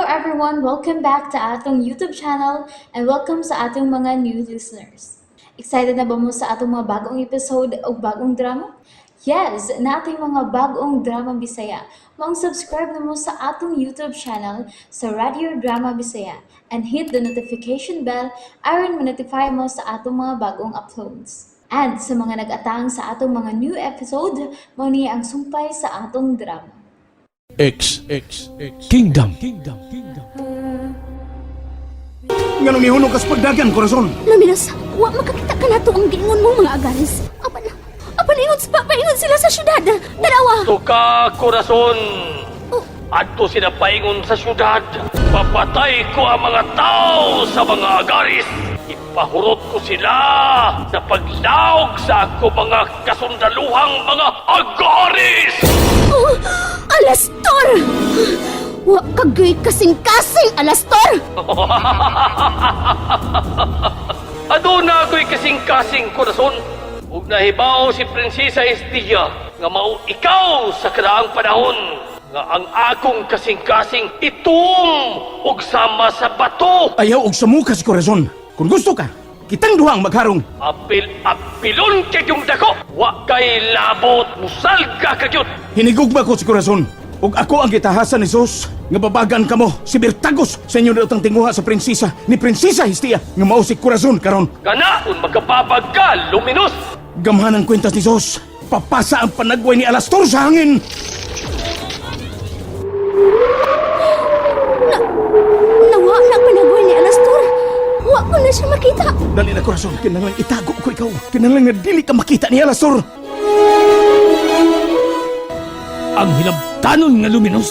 Everyone! Welcome back to atong YouTube channel and welcome sa atong mga new listeners. Excited na ba mo sa atong mga bagong episode o bagong drama? Yes! Nating mga bagong drama Bisaya. Maong subscribe na mo sa atong YouTube channel sa Radio Drama Bisaya and hit the notification bell aron ma-notify mo sa atong mga bagong uploads. And sa mga nag-atang sa atong mga new episode, mao ni ang sumpay sa atong drama. X X X Kingdom Kingdom Kingdom. Nganong nihunong kas pagdagan, Corazon? Luminos, wa makakita ka nato ang giingon mong mga agaris. Apan, apan ingon, paingon sila sa syudad. Tanawa! Tuka, Corazon! Oh. Adto sila paingon sa syudad. Papatay ko ang mga tao sa mga agaris. Ipahurot ko sila sa paglaog sa ako mga kasundaluhang mga agaris! Oh, Alastor! Wa kagoy kasing-kasing, Alastor! Aduna ako'y kasing-kasing, Corazon. Ug nahibaw si Prinsesa Estia nga mao ikaw sa kadaang panahon nga ang akong kasing-kasing itum ug sama sa bato. Ayaw og samuka si Corazon. Kung gusto ka, kitang duha ang magharong. Apil-apilon kay yung dako. Wa kay labot, musalga ka gyud. Hinigugma ko si Corazon. Ug ako ang gitahasan ni Zeus nga babagan kamo si Birtagos sa inyong daotang tinguha sa prinsesa ni Prinsesa Hestia nga mao si Corazon karon. Kana kung magkababag ka, Luminous. Gamhan ang kwentas ni Zeus. Papasa ang panagway ni Alastor sa hangin. Nawa na ang panagway ni Alastor. Wa ko na siya makita. Dali na, Corazon, kinahanglan itago ko ikaw. Kinahanglan nga dili ka makita ni Alastor. Ang hilabtanon nga Luminous.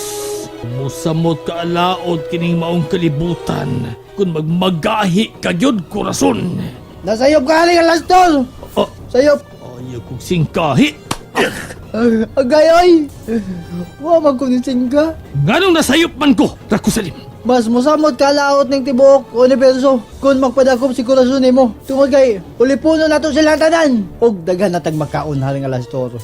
Musamot ka alaot kining maong kalibutan kung magmagahi ka gyud, Corazon. Nasayop ka haling Alastor! Oh, Sayop! ayaw kong singkahi. Agay oy! Wa man kunising ka. Nganong nasayop man ko, Rakusalim? Mas musamot ka laot ng tibuok universo kung magpadakop si Corazon nimo. Tungod kay ulipuno nato sila tanan. Og daghan na tag makaon haling Alastor.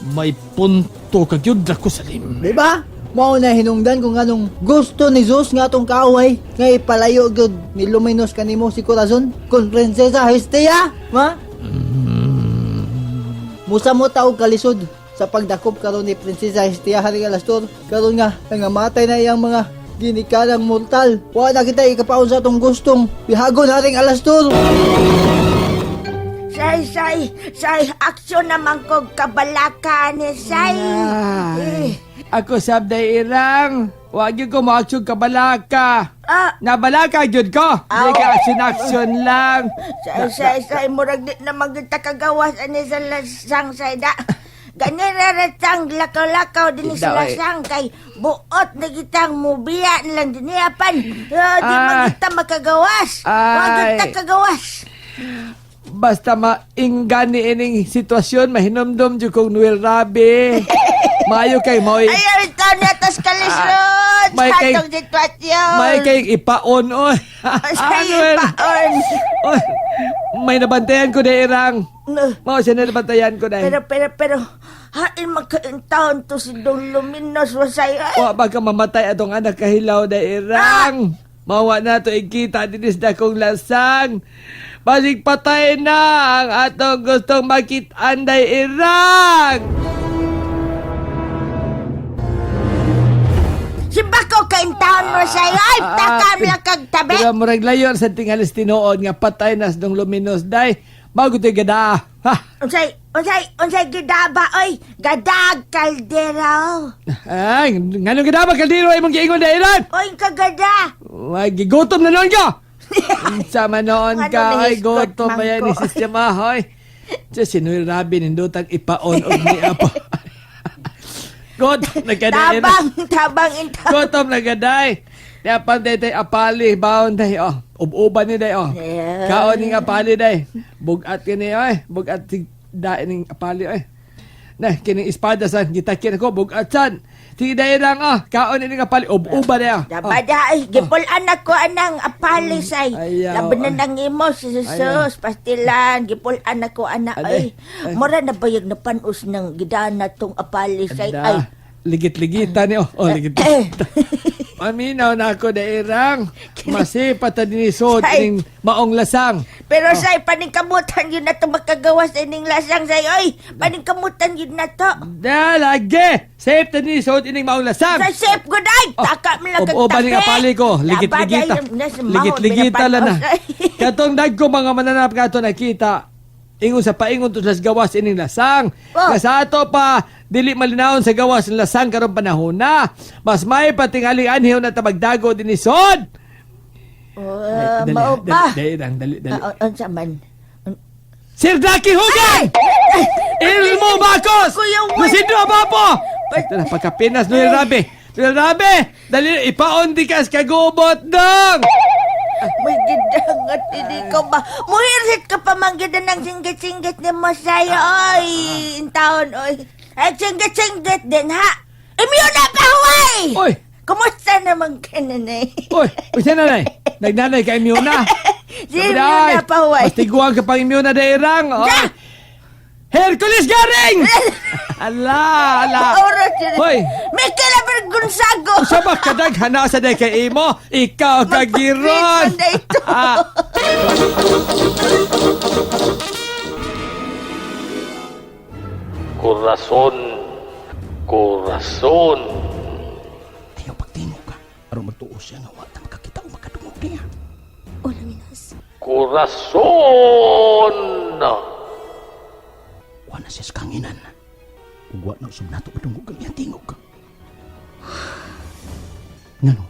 May punto ka gyud, Rakusalim. Di ba? Mao na hinungdan kung anong gusto ni Zeus nga atong kaaway nga ipalayo gyud ni Luminos kanimo si Corazon kun Prinsesa Hestia, ma? Musa mo tao kalisod sa pagdakop karon ni Prinsesa Hestia haring Alastor karon nga nangamatay na iyang mga ginikanang mortal. Wa na kita ikapaon sa atong gustong bihagon haring Alastor. Say, say, say, aksyon naman kog kabalaka ni say. Eh, Ako sabday irang. Wag yun ko mo-action kabalaka. ah, Nabalaka gyud ko. Hindi ka action-action lang. Say, say, say, murag di naman kita kagawas ani sa lasang say da. Ganyan na ratang lakaw-lakaw din sa Daw, eh. lasang kay buot na kitang mubiya lang din apan. Ah, di man Ah. kita makagawas. Wag Ay. kita kagawas. Basta maingani ining sitwasyon, mahinumdum jud kong Noel Rabi. Maayo kay moy. Ayaw ito na tas kalisod May sa kay- atong sitwasyon. May kay ipaon oy. Say, Noel. ipaon. Oy, may nabantayan ko na irang. No. Mao siya na nabantayan ko na. Pero, pero, pero, hain magkaintaon to si Don Luminos wasay. Ay, Wa baka mamatay atong anak kahilaw na irang. Mawa na to ikita dinis na kong lasang. Basig patay na ang atong gustong makitaan day irang. Si Bako kaintaon wasay. Ay, takam lang kag tabi. Pero murag layon sa tingalis tinuod nga patay na sa dong Luminos day. Bago to'y gada. Ha! Unsay, unsay, unsay gidaba, oy. Gadag kaldera, oh. Ay, nganong gada ba kaldero ay mong giingon na irang? Oy, kagada. Ay, gigutom na noon ka! Unsa man noon Ano ka, ay, nahisgot gutom man ba yan ko? ni sistema, hoy. Diyos, si Noel Rabin, hindutang ipaon og ni Apo. Gutom na kaday. Tabang, tabang intaon. Gutom na kaday. Dapat day tay apali, baon day, oh. Ububan ni day, oh. Yeah. Kaon ning apali day. Bugat kini, oy. Bugat sig dain ning apali, oy. Na, kining espada san, gitakin ako, bugat san. Sige day lang, oh. Kaon ning apali, ububan day, oh. Dabada, ay, gipulan ako anang apalis ay. Ayaw, Laban na ay. nang imo, si Jesus, pastilan, gipulan ako ana Aday, ay. ay. Mura na bayag na panos ng gidana tong apalis ay. Ada. Ay, Ligit-ligita ni oh, oh ligit-ligita. Paminaw na ako dairang. Masipat ta dinisod Say. ining maong lasang. Pero say, paningkamutan yun na to makagawas ining lasang say. Oy, paningkamutan yun na to. Da lagi. Safe ta dinisod ining maong lasang. Sa safe good ay, taka mo lang Oh, ba ning apali ko? Ligit-ligita. Ligit-ligita lang na. Katong dagko mga mananap nga ato nakita. Ingon sa paingon to sa gawas ining lasang. Oh. Nga sa ato pa dili malinawon sa gawas ng lasang karong panahon na. Mas may patingaling anhiw na tabagdago dinisod. Oh, mao ba? Dali, dali, dali, dali. Ah, unsa man? Sir Ducky Hugan! Ilmo Bacos! Kuya Juan! Lucindo Abapo! Ito na, pagkapinas, Noel Rabe! Noel Rabe! Dali, ipaon di kas kagubot dong! May gidangat hindi ko ba? Muhirit ka pa man gid ng singgit-singgit ni mo sa'yo, oy! Intaon, oy! Ay, singgit-singgit din, ha? Imyo na pa, huway! Oy! Kumusta naman ka nanay? Uy! Uy, siya nanay! Nagnanay ka imyuna! Si Imyo na pa, huway! Mas tiguan ka pang imyuna dairang! Oy! Ja! Hercules Garing! Ala, ala! Oras yun. Hoy! Michael Aber Gonzago! Sa ba kadaghana sa day kay imo? Ikaw kagiron! Magpa-treatment na ito. Ah. Corazon, corazon. Ayaw pagtingog ka. Aron magtuo siya nga wa ta makakita o makadungog niya. O Luminos, Corazon! Wa na siya sa kanginan. Ug wa na usab nato madungog ang iyang tingog. Ngano?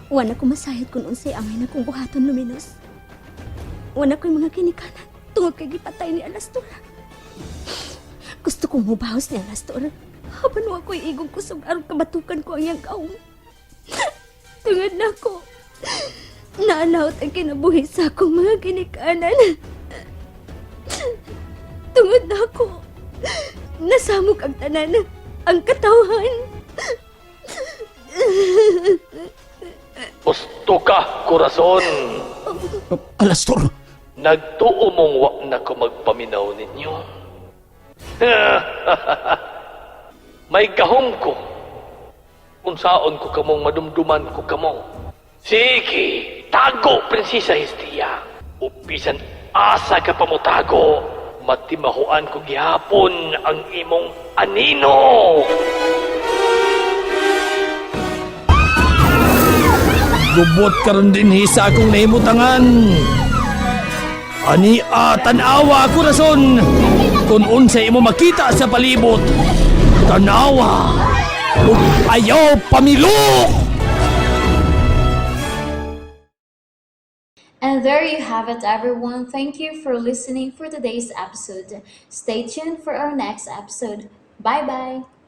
wala ko masayod kung unsay angay na kong buhaton Luminos. Wala ko'y mga kinikanan tungod kay gipatay ni Alastor. Gusto kong mubahos ni Alastor. Haban wa ko'y igong kusog aron kabatukan ko ang iyang kaong. Tungod na ko, naanawt ang kinabuhi sa akong mga ginikanan. Tungod na ako, nasamok ang tanan, ang katawhan. Gusto ka, corazon. Alastor! Nagtuo mong wa na ko magpaminaw ninyo. May gahom ko. Unsaon ko kamong madumduman ko kamo. Sige, tago, Prinsesa Hestia. Upisan asa ka pamutago. Matimahuan ko gihapon ang imong anino. Gubot karon din sa akong nahimutangan. Ani a tanawa kurason. Kung unsay imo makita sa palibot, tanawa. Ug ayaw pamilok. And there you have it, everyone. Thank you for listening for today's episode. Stay tuned for our next episode. Bye bye.